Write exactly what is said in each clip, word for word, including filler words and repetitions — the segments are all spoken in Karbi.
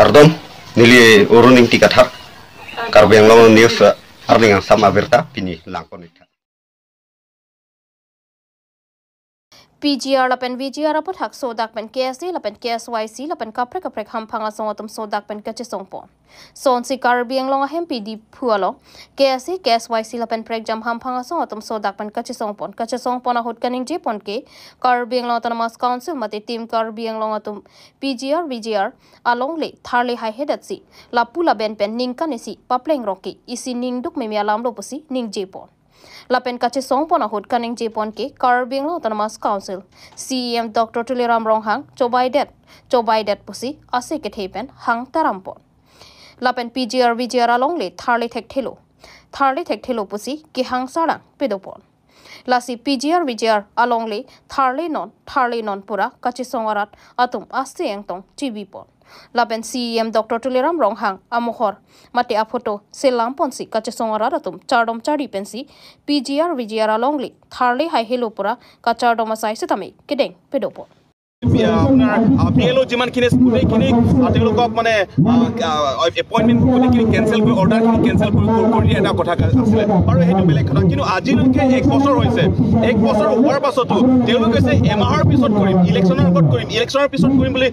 Kardom, neli Arun Ingti Kathar, Karbi Anglong News, eh, arni angsam abirta pini langpon-iktha. P G R lapen V G R aputhak sodak pen K S A lapen K S Y C lapen kaprek kaprek hamphang asong atum sodak pen kachesongpon. Sonsi Karbi Anglong ahempi Diphu along K S A, K S Y C lapen prekjam hamphang asong atum sodak pen kachesongpon. Kachesongpon ahut kaningjepon ke Karbi Anglong Autonomous Council mate Team Karbi Anglong atum P G R, V G R alongle tharle haihedetsi lapu laben pen ningkan isi paplengrok ke isi ningduk meme alamlo pusi ningjepon. Lapen kachesongpon ahut kaningjepon ke Karbi Anglong Autonomous Council C E M Doctor Tuliram Ronghang chobaidet, chobaidet pusi ase kethe pen hang tarampon. Lapen P G R V G R alongle tharle thekthelo, tharle thekthelo pusi kehang sarang pedopon. Lasi P G R V G R alongle tharle non, tharle non pura kachesong arat atum ase engtong chibipon. Lapen C E M Doctor Tuliram Ronghang amohor mate aphoto selamponsi kachesong arat atum chardom chardi pensi P G R V G R alongle tharle haihelo pura kachardom asai setame kedeng pedopon. এতিয়া আপোনাৰ, আহ, B L অ' যিমানখিনি আছে, গোটেইখিনি, আহ, তেওঁলোকক মানে, আহ, আহ, এপইণ্টমেণ্ট গোটেইখিনি কেঞ্চেল কৰি, অৰ্ডাৰখিনি কেঞ্চেল কৰি, কৰি, কৰি দিয়া এটা কথা আছিলে। আৰু সেইটো বেলেগ কথা। কিন্তু আজিলৈকে এক বছৰ হৈছে। এক বছৰ হোৱাৰ পাছতো তেওঁলোকে যে এমাহৰ পিছত কৰিম, ইলেকশ্যনৰ আগত কৰিম, ইলেকশ্যনৰ পিছত কৰিম বুলি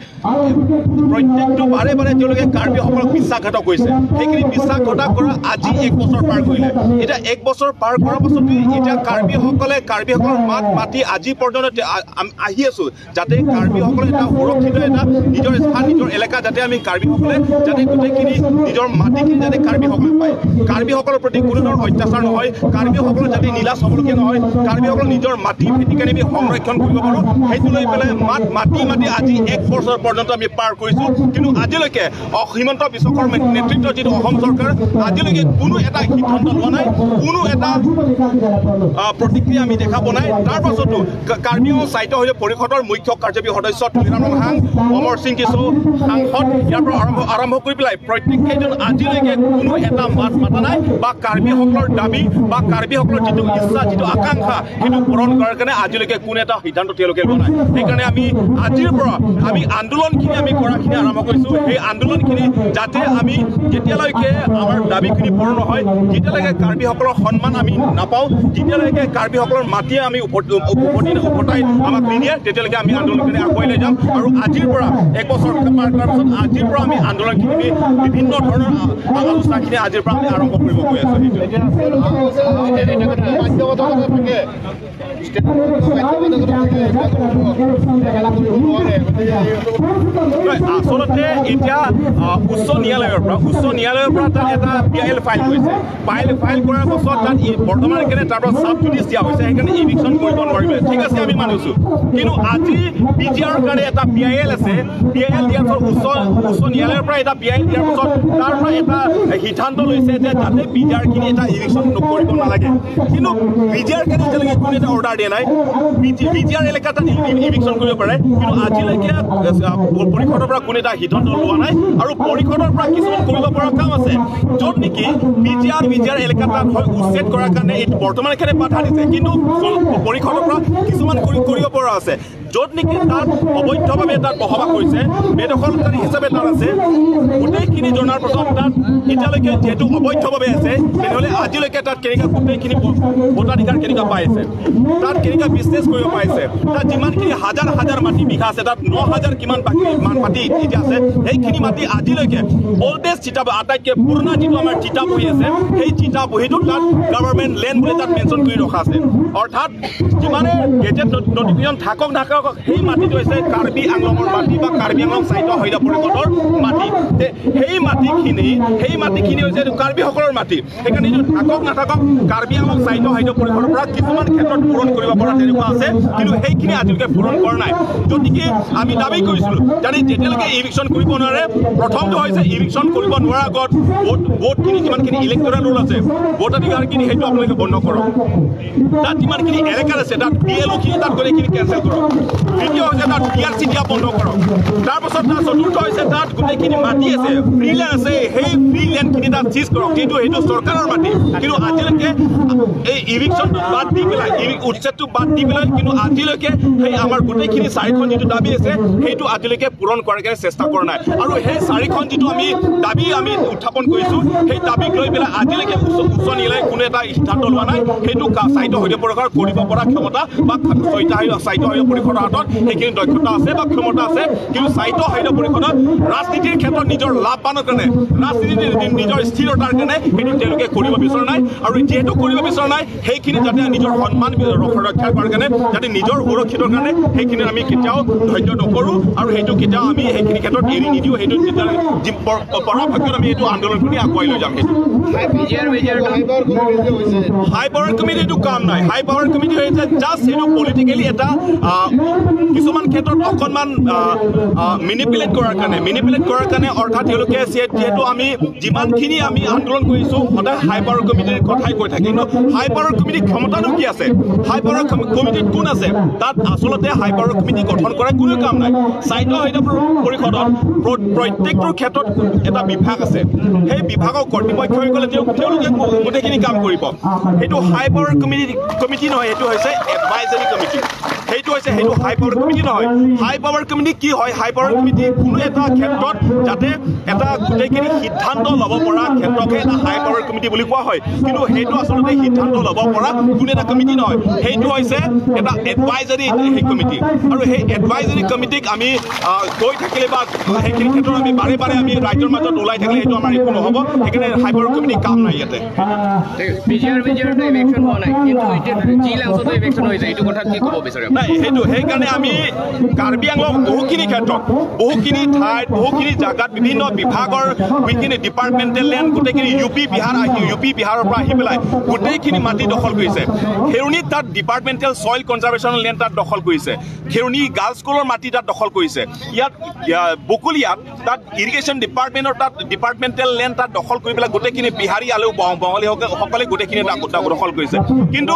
প্ৰত্যেকটো বাৰে বাৰে তেওঁলোকে কাৰ্বিসকলক বিশ্বাসঘাতক কৰিছে। সেইখিনি বিশ্বাসঘাতক কৰা আজি এক বছৰ পাৰ কৰিলে। এতিয়া এক বছৰ পাৰ কৰাৰ পাছতো এতিয়া কাৰ্বিসকলে, কাৰ্বিসকলৰ মাত মাতি আজি পৰ্যন্ত তে-, আ-, আম-, আহি আছো, যাতে কাৰ্বিসকলে এটা সুৰক্ষিত এটা নিজৰ স্থান, নিজৰ এলেকা, যাতে আমি কাৰ্বিসকলে যাতে গোটেইখিনি নিজৰ মাটিখিনি যাতে কাৰ্বিসকলে পায়, কাৰ্বিসকলৰ প্ৰতি কোনো ধৰণৰ অত্যাচাৰ নহয়, কাৰ্বিসকলৰ যাতে নিলাজ হ'বলগীয়া নহয়, কাৰ্বিসকলৰ নিজৰ মাটি ভেটি কাৰণে আমি সংৰক্ষণ কৰিব পাৰোঁ, সেইটো লৈ পেলাই মাত মাতি মাতি আজি এক বছৰ পৰ্যন্ত আমি পাৰ কৰিছো। কিন্তু আজিলৈকে অ-, হিমন্ত বিশ্ব শৰ্মাৰ নেতৃত্বত যিটো অসম চৰকাৰ, আজিলৈকে কোনো এটা সিদ্ধান্ত লোৱা নাই, কোনো এটা, আহ, প্ৰতিক্ৰিয়া আমি দেখা পোৱা নাই। তাৰ পাছতো কা-, কাৰ্বি আংলং স্বায়ত্তশাসিত পৰিষদৰ মুখ্য কাৰ্যবাহী সদস্য তুলিৰাম ৰংহাং, অমৰ সিং টিছো সাংসদ, ইয়াৰ পৰা আৰম্ভ, আৰম্ভ কৰি পেলাই প্ৰত্যেককেইজন আজিলৈকে কোনো এটা মাত মাতা নাই বা কাৰ্বিসকলৰ দাবী বা কাৰ্বিসকলৰ যিটো ইচ্ছা, যিটো আকাংক্ষা, সেইটো পূৰণ কৰাৰ কাৰণে আজিলৈকে কোনো এটা সিদ্ধান্ত তেওঁলোকে লোৱা নাই। সেইকাৰণে আমি আজিৰ পৰা আমি আন্দোলনখিনি আমি কৰাখিনি আৰম্ভ কৰিছো। সেই আন্দোলনখিনি যাতে আমি যেতিয়ালৈকে আমাৰ দাবীখিনি পূৰণ নহয়, যেতিয়ালৈকে কাৰ্বিসকলৰ সন্মান আমি নাপাওঁ, যেতিয়ালৈকে কাৰ্বিসকলৰ মাটিয়ে আমি উভত-, উভতি, উভতাই আমাক নিদিয়ে, তেতিয়ালৈকে আমি আন্দোলনখিনি আগুৱাই লৈ যাম। আৰু আজিৰ পৰা এক বছৰ পাৰ কৰাৰ পিছত আজিৰ পৰা আমি আন্দোলনখিনি বিভিন্ন ধৰণৰ আ-, আলোচনাখিনি আজিৰ পৰা আমি আৰম্ভ কৰিব গৈ আছো। নহয়, আচলতে এতিয়া, আহ, উচ্চ ন্যায়ালয়ৰ পৰা, উচ্চ ন্যায়ালয়ৰ পৰা তাত এটা পি আই এল ফাইল কৰিছে। ফাইল, ফাইল কৰাৰ পাছত তাত ই-, বৰ্তমান কাৰণে তাৰ পৰা চাব জুডিচ দিয়া হৈছে, সেইকাৰণে ইভিকশ্যন কৰিব নোৱাৰিলে। ঠিক আছে, আমি মানিছো। কিন্তু আজি পি জি আৰৰ কাৰণে এটা পি আই এল আছে, পি আই এল দিয়াৰ পাছত উচ্চ, উচ্চ ন্যায়ালয়ৰ পৰা এটা পি আই এল দিয়াৰ পাছত তাৰ পৰা এটা সিদ্ধান্ত লৈছে যে যাতে পি জি আৰখিনি এটা ইভিকশ্যন নকৰিব নালাগে। কিন্তু পি জি আৰ কাৰণে এতিয়ালৈকে কোনো এটা অৰ্ডাৰ দিয়া নাই। পি জি, পি জি আৰ এলেকাত তাত ই-, ই-, ইভিকশ্যন কৰিব পাৰে, কিন্তু আজিলৈকে, আহ, প-, পৰিষদৰ পৰা কোনো এটা সিদ্ধান্ত লোৱা নাই। আৰু পৰিষদৰ পৰা কিছুমান কৰিব পৰা কাম আছে, য'ত নেকি পি জি আৰ, ভি জি আৰ এলেকাত তাত হয় উচ্ছেদ কৰাৰ কাৰণে এইটো বৰ্তমান একেবাৰে বাধা দিছে, কিন্তু প-, পৰিষদৰ পৰা কিছুমান কৰি, কৰিব পৰা আছে। য'ত নেকি তাত অবৈধভাৱে তাত বসবাস কৰিছে, বেদখলকাৰী হিচাপে তাত আছে, গোটেইখিনি জনাৰ পাছত তাত এতিয়ালৈকে যিহেতু অবৈধভাৱে আছে, তেনেহ'লে আজিলৈকে তাত কেনেকুৱা গোটেইখিনি ভ-, ভোটাধিকাৰ কেনেকুৱা পাইছে, তাত কেনেকুৱা বিজনেছ কৰিব পাৰিছে, তাত যিমানখিনি হাজাৰ হাজাৰ মাটি বিঘা আছে, তাত ন হাজাৰ কিমান বাকী মান মাটি এতিয়া আছে, সেইখিনি মাটি আজিলৈকে অল্ডেষ্ট চিটা, আটাইতকৈ পুৰণা যিটো আমাৰ চিটা বহী আছে, সেই চিটা বহীটোত তাত গভৰ্ণমেণ্ট লেণ্ড বুলি তাত মেনশ্যন কৰি ৰখা আছে। অৰ্থাৎ যিমানে গেজেট নট-, নটিফিকেশ্যন থাকক নাথাকক, সেই মাটিটো হৈছে কাৰ্বি আংলঙৰ মাটি বা কাৰ্বি আংলং স্বায়ত্তশাসিত পৰিষদৰ মাটি। তে-, সেই মাটিখিনি, সেই মাটিখিনি হৈছে এইটো কাৰ্বিসকলৰ মাটি। সেইকাৰণে এইটো থাকক নাথাকক, কাৰ্বি আংলং স্বায়ত্তশাসিত পৰিষদৰ পৰা কিছুমান ক্ষেত্ৰত পূৰণ কৰিব পৰা তেনেকুৱা আছে, কিন্তু সেইখিনি আজিলৈকে পূৰণ কৰা নাই। গতিকে আমি দাবী কৰিছিলো, যাতে যেতিয়ালৈকে ইভিকশ্যন কৰিব নোৱাৰে, প্ৰথমটো হৈছে ইভিকশ্যন কৰিব নোৱাৰাৰ আগত ভোট, ভোটখিনি যিমানখিনি ইলেক্টৰেল ৰোল আছে, ভোটাধিকাৰখিনি সেইটো আপোনালোকে বন্ধ কৰক। তাত যিমানখিনি এলেকাত আছে, তাত বি এল অ'খিনি তাত গৈ এইখিনি কেঞ্চেল কৰক। তৃতীয় হৈছে তাত পি আৰ চি দিয়া বন্ধ কৰক। তাৰ পাছত তাত চতুৰ্থ হৈছে তাত গোটেইখিনি মাটি আছে, ফ্ৰী লেণ্ড আছে, সেই ফ্ৰী লেণ্ডখিনি তাত চিজ কৰক, যিটো সেইটো চৰকাৰৰ মাটি। কিন্তু আজিলৈকে এই ইভিকশ্যনটো বাদ দি পেলাই, ইভি- উচ্ছেদটো বাদ দি পেলাই, কিন্তু আজিলৈকে সেই আমাৰ গোটেইখিনি চাৰিখন যিটো দাবী আছে, সেইটো আজিলৈকে পূৰণ কৰাৰ কাৰণে চেষ্টা কৰা নাই। আৰু সেই চাৰিখন যিটো আমি দাবী আমি উত্থাপন কৰিছো, সেই দাবীক লৈ পেলাই আজিলৈকে উচ্চ উচ্চ ন্যায়ালয়ে কোনো এটা সিদ্ধান্ত লোৱা নাই। সেইটো কা- স্থায়িত্ব হৃদয় পৰীক্ষা কৰিব পৰা ক্ষমতা বা স্থায়িত্ব হৃদয়- স্থায়িত্ব হৃদয় পৰীক্ষাৰ হাতত সেইখিনি দক্ষতা আছে বা ক্ষমতা আছে, কিন্তু স্থায়িত্ব হৃদয় পৰীক্ষাত ৰাজনীতিৰ ক্ষেত্ৰত নিজৰ লাভৱানৰ কাৰণে, ৰাজনীতিত নি- নিজৰ স্থিৰতাৰ কাৰণে সেইটো তেওঁলোকে কৰিব বিচৰা নাই। আৰু যিহেতু কৰিব বিচৰা নাই, সেইখিনি যাতে নিজৰ সন্মান বি- ৰক্ষা ৰক্ষা কৰাৰ কাৰণে, যাতে নিজৰ সুৰক্ষিতৰ কাৰণে সেইখিনি আমি কেতিয়াও ধৈৰ্য নকৰোঁ আৰু সেইটো কেতিয়াও আমি সেইখিনি ক্ষেত্ৰত এৰি নিদিওঁ। সেইটো যেতিয়া যি- প- পৰাপক্ষত আমি এইটো আন্দোলনখিনি আগুৱাই লৈ যাম। সেইটো হাই পাৱাৰ কমিটি যে হৈছে। হাই পাৱাৰ কমিটি এইটো কাম নাই। হাই পাৱাৰ কমিটি হৈছে জাষ্ট সেইটো পলিটিকেলি এটা, আহ, কিছুমান ক্ষেত্ৰত অকণমান মেনিপুলেট কৰাৰ কাৰণে, মেনিপুলেট কৰাৰ কাৰণে, অৰ্থাৎ তেওঁলোকে যে- যিহেতু আমি যিমানখিনি আমি আন্দোলন কৰিছোঁ, সদায় হাই পাৱাৰ কমিটিৰ কথাই কৈ থাকে। কিন্তু হাই পাৱাৰ কমিটিৰ ক্ষমতাটো কি আছে? হাই পাৱাৰ কম- কমিটিত কোন আছে? তাত আচলতে হাই পাৱাৰ কমিটি গঠন কৰা কোনো কাম নাই। স্থায়িত্ব হৃদয় পৰি- পৰিষদত প্ৰ- প্ৰত্যেকটোৰ ক্ষেত্ৰত এটা বিভাগ আছে। সেই বিভাগৰ কৰ্তৃপক্ষসকলে তেওঁ- তেওঁলোকে গো- গোটেইখিনি কাম কৰিব। সেইটো হাই পাৱাৰ কমিটি কমিটি নহয়, সেইটো হৈছে এডভাইজাৰী কমিটি। সেইটো হৈছে সেইটো হাই পাৱাৰ কমিটি নহয়। হাই পাৱাৰ কমিটি কি হয়? হাই পাৱাৰ কমিটি কোনো এটা ক্ষেত্ৰত যাতে এটা গোটেইখিনি সিদ্ধান্ত ল'ব পৰা ক্ষেত্ৰকহে এটা হাই পাৱাৰ কমিটি বুলি কোৱা হয়। কিন্তু সেইটো আচলতে সিদ্ধান্ত ল'ব পৰা কোনো এটা কমিটি নহয়। সেইটো হৈছে এটা এডভাইজাৰী সেই কমিটি। আৰু সেই এডভাইজাৰী কমিটিক আমি, আহ, কৈ থাকিলে বা সেইখিনি ক্ষেত্ৰত আমি বাৰে বাৰে আমি ৰাইজৰ মাজত ওলাই থাকিলে সেইটো আমাৰ একো নহ'ব। সেইকাৰণে হাই পাৱাৰ কমিটি কাম নাই ইয়াতে। বিজেপিৰ বিজেপিৰ ইলেকশ্যন হোৱা নাই, কিন্তু এতিয়া জি লাংচতো ইলেকশ্যন হৈছে, এইটো কথা কি ক'ব বিচাৰে? নাই, সেইটো সেইকাৰণে আমি কাৰ্বি আংলং বহুখিনি ক্ষেত্ৰত, বহুখিনি ঠাইত, বহুখিনি জাগাত বিভিন্ন বিভাগৰ, বিভিন্ন ডিপাৰ্টমেণ্টেল লেণ্ড গোটেইখিনি ইউ পি বিহাৰ আহি, ইউ পি বিহাৰৰ পৰা আহি পেলাই গোটেইখিনি মাটি দখল কৰিছে। খেৰণিত তাত ডিপাৰ্টমেণ্টেল ছইল কনজাৰ্ভেশ্যন লেণ্ড তাত দখল কৰিছে। খেৰণি গাৰ্লছ স্কুলৰ মাটি তাত দখল কৰিছে। ইয়াত, ইয়াত বকুলিয়াত তাত ইৰিগেশ্যন ডিপাৰ্টমেণ্টৰ তাত ডিপাৰ্টমেণ্টেল লেণ্ড তাত দখল কৰি পেলাই গোটেইখিনি বিহাৰী আৰু বং- বঙালী সকলে গোটেইখিনি তাত দখল কৰিছে। কিন্তু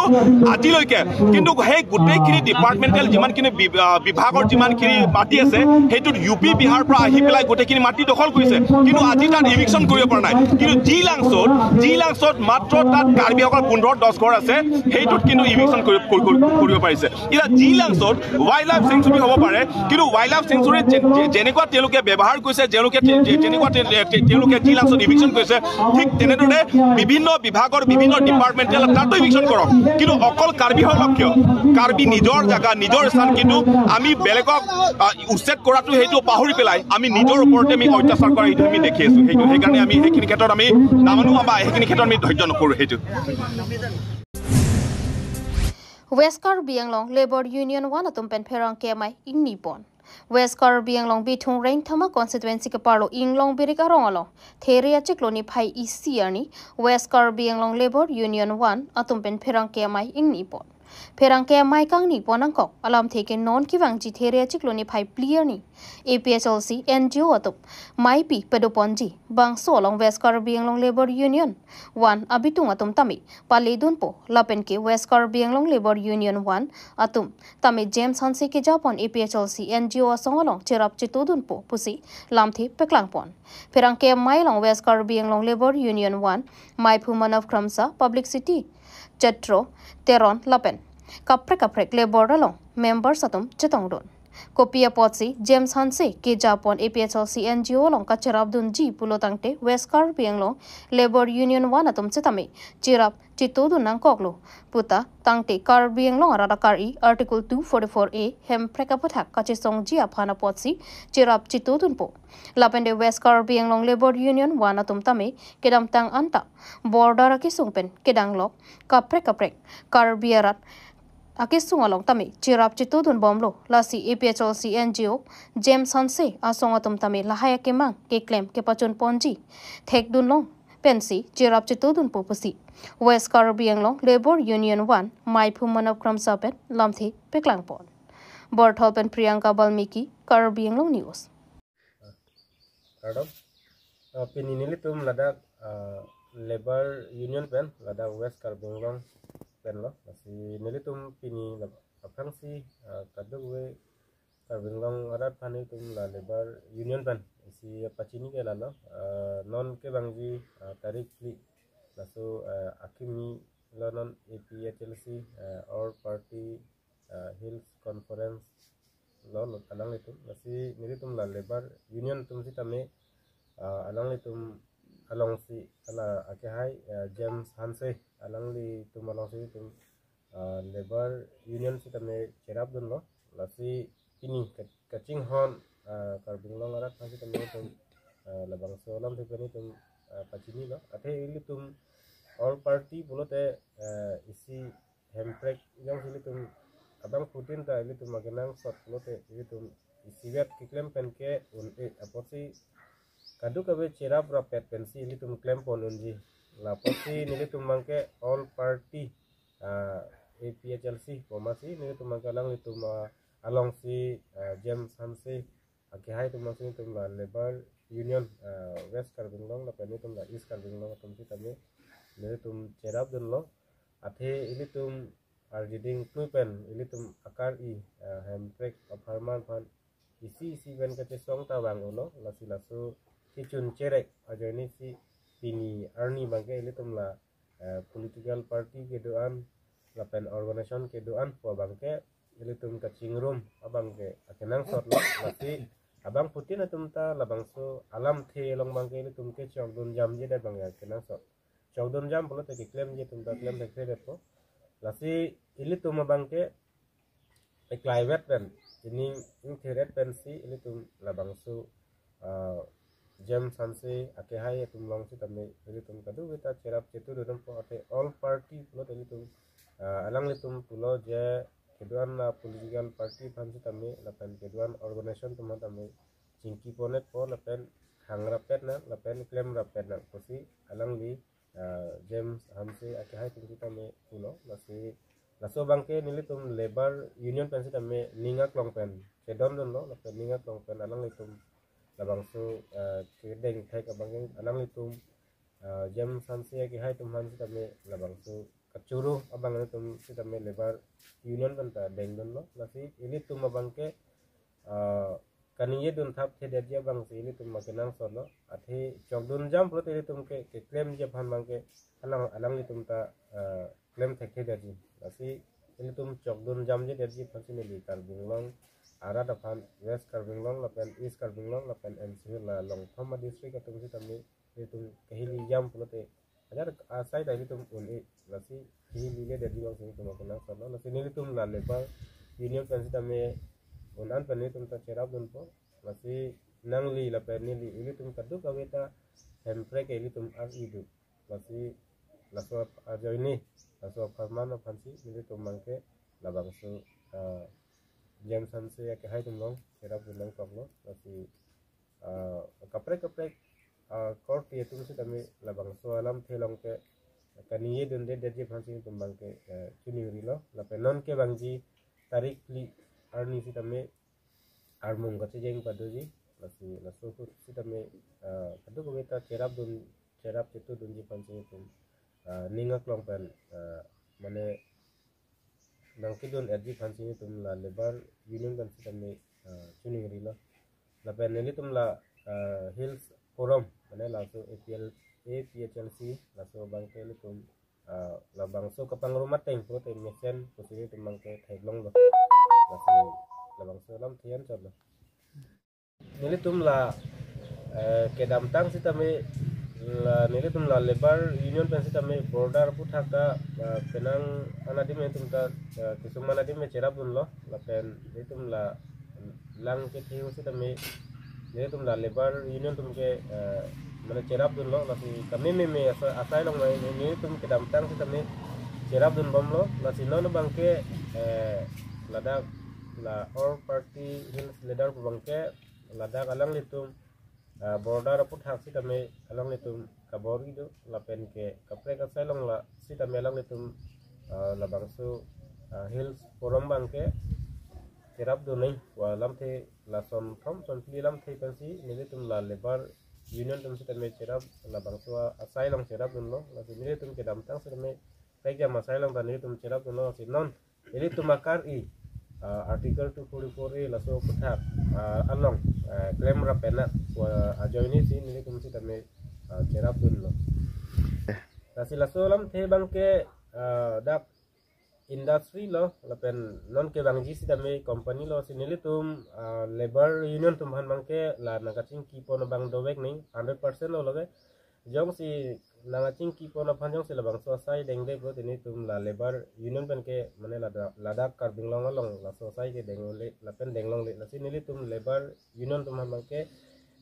আজিলৈকে কিন্তু সেই গোটেইখিনি ডিপাৰ্টমেণ্টেল যিমানখিনি বি- আহ, বিভাগৰ যিমানখিনি মাটি আছে, সেইটোত ইউ পি বিহাৰৰ পৰা আহি পেলাই গোটেইখিনি মাটি দখল কৰিছে। কিন্তু আজি তাত ইভিকশ্যন কৰিব পৰা নাই। কিন্তু জি লাংচত, জি লাংচত মাত্ৰ তাত কাৰ্বিসকল পোন্ধৰ দহ ঘৰ আছে, সেইটোত কিন্তু ইভিকশ্যন কৰি- কৰি- কৰিব- কৰিব পাৰিছে। এতিয়া জি লাংচত ৱাইল্ড লাইফ চেংচুৰী হ'ব পাৰে, কিন্তু ৱাইল্ড লাইফ চেংচুৰী যে- যে- যেনেকুৱা তেওঁলোকে ব্যৱহাৰ কৰিছে, তেওঁলোকে যে- যে- যেনেকুৱা তে- তে- তেওঁলোকে জি লাংচত ইভিকশ্যন কৰিছে, ঠিক তেনেদৰে বিভিন্ন বিভাগৰ বিভিন্ন ডিপাৰ্টমেণ্টেল তাতো ইভিকশ্যন কৰক। কিন্তু অকল কাৰ্বিসকলক কিয়? কাৰ্বি নিজৰ জেগা, নিজৰ স্থান কিন্তু আমি বেলেগক, আহ, উচ্ছেদ কৰাটো সেইটো পাহৰি পেলাই আমি নিজৰ ওপৰতে আমি অত্যাচাৰ কৰা সেইটো আমি দেখি আছোঁ। সেইটো সেইকাৰণে আমি সেইখিনি ক্ষেত্ৰত আমি নামানো বা সেইখিনি ক্ষেত্ৰত আমি ধৈৰ্য নকৰোঁ সেইটো। West Karbi Anglong Labour Union one atum pen pherangke amei ingni pon. West Karbi Anglong Bithung Rengthama constituency keparlo Inglong Birik arong along There achiklo niphai isi arni West Karbi Anglong Labour Union one atum pen pherangke amei ingni pon. Pherangke amei kangni pon angkok alamthe ke non kevangji There achiklo niphai phli arni A P H L C N G O atum meipi pado ponji. Bangso along West Karbi Anglong Labour Union one abitung atum tame pale dunpo lapen ke West Karbi Anglong Labour Union one atum tame James Hanse keja pon A P H L C N G O asong along cherap chito dunpo pusi lamthe paklang pon. Pherangke amei along West Karbi Anglong Labour Union one meiphu Manav Kramsa, Publicity Chetro Teron lapen kaprek kaprek labour along members atum chetong dun. Kopi apotsi James Hanse keja pon A P H L C N G O along kacherap dunji pulo tangte West Karbi Anglong Labour Union one atum setame cherap chito dun nangkoklo puta tangte Karbi Anglong arat akari Article two forty-four A Hemprek aputhak kachesongji aphan apotsi cherap chito dunpo. Lapente West Karbi Anglong Labour Union one atum tame kedamtang anta border akesung pen kedanglok kaprek kaprek Karbi arat akesung along tame cherap chito dun bomlo. Lasi A P H L C N G O James Hanse asong atum tame lahai akemang keklem kepachun ponji thek dunlong pensi cherap chito dunpo pusi West Karbi Anglong Labour Union one meiphu Manav Kramsa pen lamthe paklang pon. Borthol pen Priyanka Balmiki, Karbi Anglong News. Kardom. Ah, pini nelitum ladak, ah, Labour Union pen ladak West Karbi Anglong pen lo. Lasi nelitum pini lab- Aphrangsi, ah, kadokave Karbi Anglong arat aphan itum la Labour Union pen isi pachini ke lalo, ah, non kevangji, ah, tarik phli, laso, ah, akimi lo non A P H L C, ah, All Party, ah, Hills Conference lo, lo alanglitum. Lasi nelitum la Labour Union atum sitame, ah, alanglitum alongsi, hala akehai, ah, James Hanse, alanglitum alongsi itum, ah, Labour Union sitame cherapdunlo. Lasi pini ka-, kachinghon, ah, Karbi Anglong arat aphan sitame itum, ah, labangso alamthe pen itum, ah, pachinilo. Athe ilitum all party pulote, ah, isi Hemprek jongsi ilitum abangphutin ta ilitum akenangsot pulote ilitum isivet keklem pen ke un-e, apotsi kadokave cherap rapet pensi ilitum klempon unji. La apotsi nelitum abangke all party, ah, A P H L C pu amatsi nelitum abangke alanglitum, ah, alongsi, ah, James Hanse akehai atum alongsi itum la Labour Union, ah, West Karbi Anglong lapen itum la East Karbi Anglong atum sitame nelitum cherapdunlo. Athe ilitum arjiding tui pen ilitum akar-i, ah, Hemprek apharman aphan isi isi pen kachesong ta vang-olo. Lasi laso kechun cherek ajoinesi pini arni abangke ilitum la, eh, political party kedo-an lapen organization kedo-an pu abangke ilitum kachingrum abangke akenangsotlo. Lasi abangphutin atum ta labangso alamthe along abangke ilitum ke chokdun jamjedet abangke akenangsot. Chokdun jam pulote keklemji atum ta klem thekthedetpo. Lasi ilitum abangke eklaivet pen, ining ingtheret pensi ilitum labangso, ah, James Hanse akehai atum along sitame ilitum kadokave ta cherap chetudunpo. Athe all party pulote ilitum, ah, alanglitum pulo je kedo-an la political party aphan sitame lapen kedo-an organization atum aphan tame chingki ponetpo lapen hang rapet nang lapen klem rapet nang pusi alangli, ah, James Hanse akehai atum sitame pulo. Lasi laso abangke nelitum Labour Union pen sitame ning aklong pen chedondunlo lapen ning aklong pen alanglitum labangso, ah, kedeng thek abangke alanglitum, ah, James Hanse akehai atum aphan sitame labangso kachoro abang atum sitame Labour Union pen ta dengdunlo. Lasi ilitum abangke, ah, kaningjedun thapthedetji abangsi ilitum akenangsotlo. Athe chokdun jam pulote ilitum ke keklemji aphan abangke alang alanglitum ta, ah, klem thekthedetji. Lasi ilitum chokdun jamjedetji aphansi neli Karbi Anglong arat aphan West Karbi Anglong lapen East Karbi Anglong lapen N C Hills la along thom adistrict atum sitame ilitum kahili jam pulote hajar asai ta ilitum un-e. Lasi kahililedetji abangsi ilitum akenangsotlo. Lasi nelitum la Labour Union pen sitame un-an pen ilitum ta cherapdunpo. Lasi nangli lapen neli ilitum kadokave ta Hemprek ke ilitum ar-idu. Lasi laso ap-, ajoine laso apharman aphansi nelitum abangke labangso, ah, James Hanse akehai atum along cherapdun nangkoklo. Lasi, ah, kaprek kaprek, ah, korte atum sitame labangso alamthe along ke kaningjedundedetji aphansi itum abangke, eh, chiningrilo. Lapen non kevangji tarik phli arni sitame armung kachejeng padoji. Lasi laso ahut sitame, ah, kadokave ta cherapdun, cherap chetudunji aphansi itum, ah, ning aklong pen, ah, mane nangkedun-etji aphansi itum la Labour Union pen sitame, ah, chiningrilo. Lapen nelitum la, ah, Hills Forum, mane laso A P L, A P H L C, laso abangke ilitum, ah, labangso kapangrum ateng pulote mesen pusi ilitum abangke theklonglo. Lasi labangso alamthe anchotlo. Nelitum la, eh, kedamtang sitame la nelitum la Labour Union pen sitame border aputhak ta, eh, penang anadim atum ta, eh, kesung anadim cherapdunlo. Lapen nelitum la lang kethe sitame nelitum la Labour Union atum ke, eh, mane cherapdunlo. Lasi kami meme asa-, asai along mane nelitum kedamtang sitame cherapdunbomlo. Lasi non abangke, eh, ladak la All Party Hills Leader pu abangke ladak alanglitum, ah, border aputhak sitame alanglitum kabor-ido lapen ke kaprek asai along la sitame alanglitum, ah, labangso, ah, Hills Forum abangke cherapdun nangji pu alamthe lason thom son phli alamthe pensi nelitum la Labour Union atum sitame cherap labangso asai along cherapdunlo. Lasi nelitum kedamtang sitame prekjam asai along ta nelitum cherapdunlo. Lasi non Ilitum akar-i, ah, Article two forty-four A laso aphuthak, ah, along, ah, klemrap penang, ah, ajoine si nelitum sitame, ah, cherapdunlo. Lasi laso alamthe abangke, ah, dak industry lo, lapen non kevangji sitame company lo, si nelitum, ah, labour union atum aphan abangke la nangkachingkipon abang dovek nang, hundred percent lo lake. Jongsi nangkachingkipon aphan jongsi labangso asai dengde pulote nelitum la labour union pen ke mane lada-, ladak Karbi Anglong along laso asai ke deng longle, lapen deng longle. Lasi nelitum labour union atum aphan abangke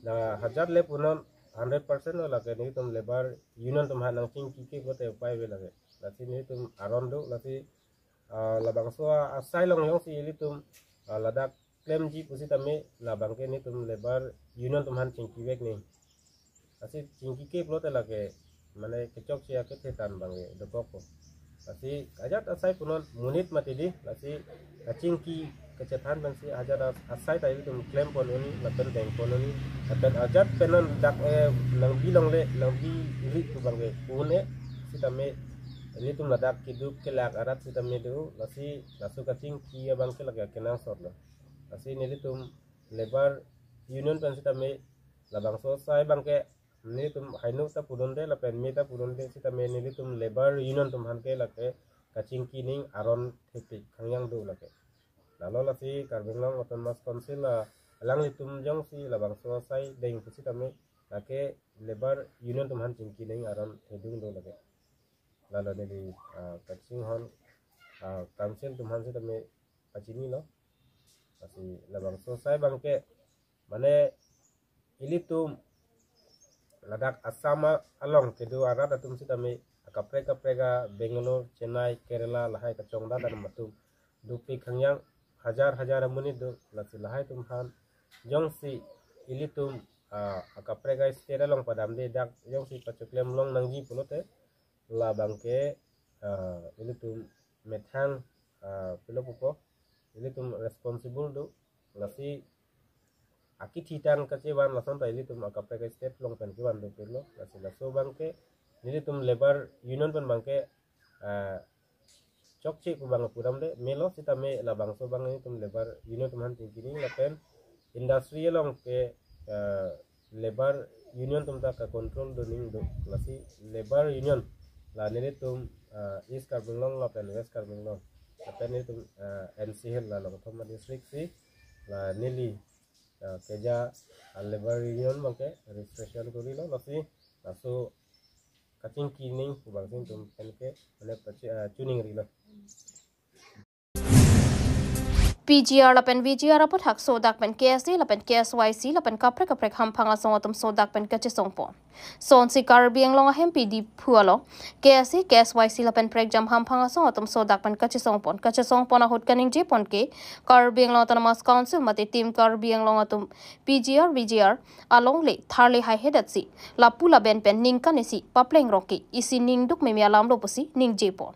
la hajar le punon, hundred percent lo lake, nelitum labour union atum aphan nangchingkike pulote upai ave lake. Lasi nelitum aron do, lasi, ah, labangso asai along jongsi ilitum, ah, ladak klemji pusitame labangke nelitum labour union atum aphan chingkivek nang. Lasi chingkike pulote lake mane kechokche akethe tan abangke dokokpo. Lasi ajat asai punon monit mati di, lasi kachingki kachethan pensi ajat as-, asai ta ilitum klempon un-e, lapen dengpon un-e, lapen ajat pen non dak, eh, nangbi longle, nangbi ri pu abangke un-e, sitame nelitum ladak keduk kelak arat sitame do, lasi laso kachingki abangke lake kenangsot lo. Lasi nelitum labour union pen sitame labangso asai abangke nelitum haino ta pudunde lapen me ta pudunde, sitame nelitum labour union atum aphan ke lake kachingki nang aron thepik khangjang do lake. Lalo lasi Karbi Anglong Autonomous Council, ah, alanglitum jongsi labangso asai deng pusitame lake labour union atum aphan chingki nang aron thedung do lake. Lalo neli, ah, kachinghon, ah, council atum aphan sitame pachinilo. Lasi labangso asai abangke mane ilitum ladak Assam a-, along kedo arat atum sitame akaprek kaprek a Bangalore, Chennai, Kerala lahai kachongdat atum dopik khangjang hajar hajar amonit do. Lasi lahai atum aphan jongsi ilitum, ah, akaprek a-state along padamde dak jongsi pachoklem long nangji pulote labangke, ah, ilitum methang, ah, pilo pupo, ilitum responsible do. Lasi akithi tang kachevan lason ta ilitum akaprek a-state along pen kevan dopiklo. Lasi laso abangke nelitum labour union pen abangke, ah, chokche pu abang pudamde melo, sitame labangso abang nelitum labour union atum aphan chingki nang lapen industry along ke, ah, labour union atum ta ka-control do nang do. Lasi labour union la nelitum, ah, East Karbi Anglong lapen West Karbi Anglong lapen nelitum, ah, N C Hills la along thoma district si la neli, ah, keja, ah, labour union abangke registration korilo, lasi laso kachingki nang pu abang si nelitum pen ke mane pachi-, ah, chuning rilo. P G R lapen V G R aphuthak sodak pen K S A lapen K S Y C lapen kaprek kaprek hamphang asong atum sodak pen kachesongpon. Sonsi Karbi Anglong ahempi Diphu along K S A, K S Y C lapen prekjam hamphang asong atum sodak pen kachesongpon. Kachesongpon ahut kaningjepon ke Karbi Anglong Autonomous Council mate Team Karbi Anglong atum P G R V G R alongle tharle haihedet si lapu laben pen ningkan isi paplengrok ke isi ningduk meme alam lo pusi ningjepon.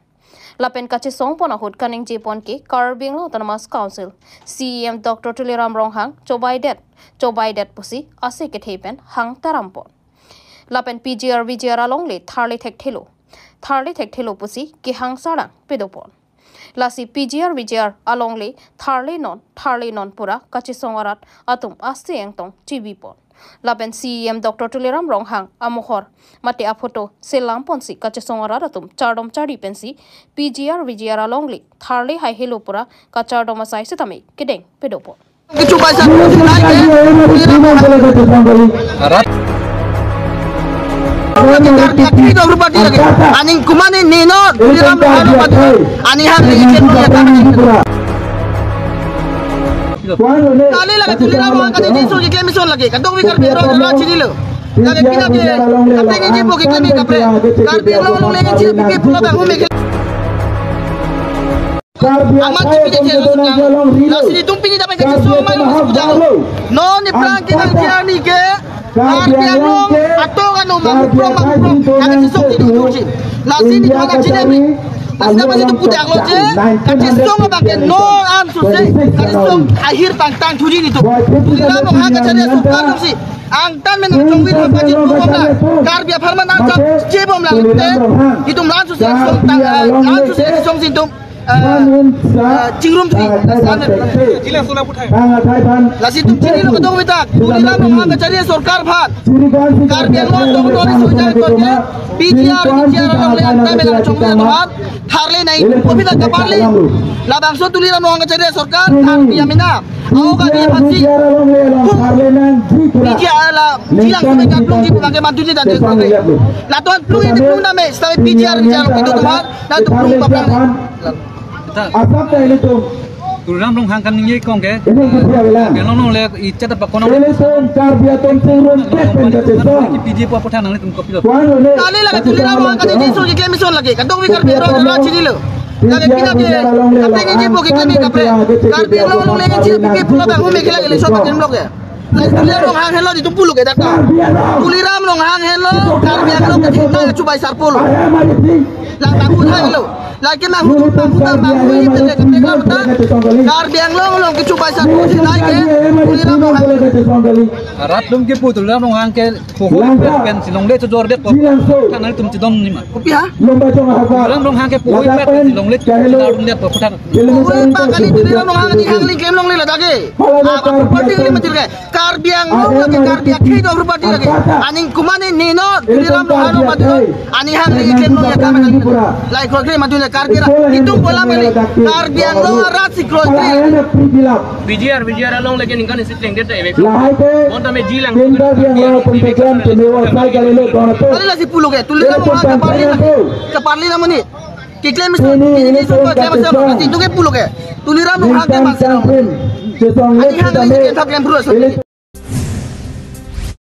Lapen kachesongpon ahut kaningjepon ke Karbi Anglong Autonomous Council C E M Doctor Tuliram Ronghang chobaidet, chobaidet pusi ase kethe pen hang tarampon. Lapen P G R V G R alongle tharle thekthelo, tharle thekthelo pusi kehang sarang pedopon. Lasi P G R V G R alongle tharle non, tharle non pura kachesong arat atum ase engtong chibipon. Lapen C E M Doctor Tuliram Ronghang amohor mate aphoto selamponsi kachesong arat atum chardom chardi pensi P G R V G R alongle tharle haihelo pura kachardom asai sitame kedeng pedopon. Kichu paisa nai ke, Tuliram Ronghang. Arat. Aning kumani nino, Tuliram Ronghang. Aning han ni ke punya tanah. Kali lagi Tuliram Ronghang kali ni so ke mison lagi. Kadok wi Karbi Anglong lo chini lo. Lagi pina ke, kaprek ngeji po ke kami kaprek. Karbi Anglong lo ngeji po ke pulo bang me ke. Amat pini dia lo sudah. Lasi nelitum pini dapat kachesong mai lo sudah. Non ni prang ke nang dia ni ke. Karbi Anglong ato kan no mangprong mangprong kachesong di tuji. Lasi nelitum anak chile mi. Lasi dapat nelitum pute aklo je. Kachesong abang ke no an suse. Kachesong akhir tangtang tuji nelitum. Tuliram Ronghang kachari asok kalung si. Angtan men chongwil paji bomla. Karbi apharman angtan je bomla. Nelitum lan suse song tang, lan suse song si nelitum. eh, chingrum thri, lason me puthai. Lasi itum chinilo kadokave ta, Tuliram Ronghang kachari sorkar aphan, Karbi Anglong atum nori sujai korte, P G R, P G R alongle anta mela chongde aphan tharle nangji pu aphi ta kaparle. Labangso Tuliram Ronghang kachari sorkar tharpi amena. Ako kali phansi, P G R la jilang sumai kaplungji pu lake mantuji dan jengkok. Latum plung ini plung name, setapi P G R, P G R itu tuhan, latum plung paplang. Asap ta ilitum. Tuliram Ronghang kaningje kong ke. Ini kita bilang. Ke nong nong le ichat apa kono. Ilitum Karbi atum chingrum pet pen kachisong. P G P apotha nanglitum kopi lo. Kuan lo ne. Kali lake Tuliram Ronghang kaningje so keklem ison lake. Kadokave Karbi Anglong ra chinilo. Lake pina ke. Kaprek keji po keklem kaprek. Karbi Anglong alongle keji pu ke pulo bang home kela kele so patin blok ya. Lake Tuliram Ronghang henlo itum pulo ke data. Tuliram Ronghang henlo Karbi Anglong kachinai chubai sar pulo. Lang taku thai lo. Lake manghu manghu ta manghu ini tele kaprek lam ta. Karbi Anglong along kechubai sar pulo chinai ke. Tuliram Ronghang. Rat dum ke pu Tuliram Ronghang ke pohoi pen si longle chojor det po. Kan nangtum chidon nima. Kopi ha? Tuliram Ronghang ke pohoi pen si longle chojor det po. Pohoi pa kali Tuliram Ronghang ni hang lingkem longle ladak ke. Apa property kali matir ke. Karbi Anglong lake Karbi akhei do property lake. Aning kumani nino Tuliram Ronghang lo matir. Aning hang lingkem longle kami kali. Lai kroi kali matir Karbi ra. Itum bola meli. Karbi Anglong arat si kroi kali. P G R, P G R along lake ningkan isi pleng det ta ebe. Lahai ke, bonta me jilang. Pinda biang lo pun pekan, kami wasai kali lo, dona tu. Kali lasi pulo ke, Tuliram Ronghang kaparli na. Kaparli na muni. Keklem ison, ini, ini keklem ison, keklem ison. Itu ke pulo ke. Tuliram Ronghang ke mas. Ani hang ini ke thap klem pulo.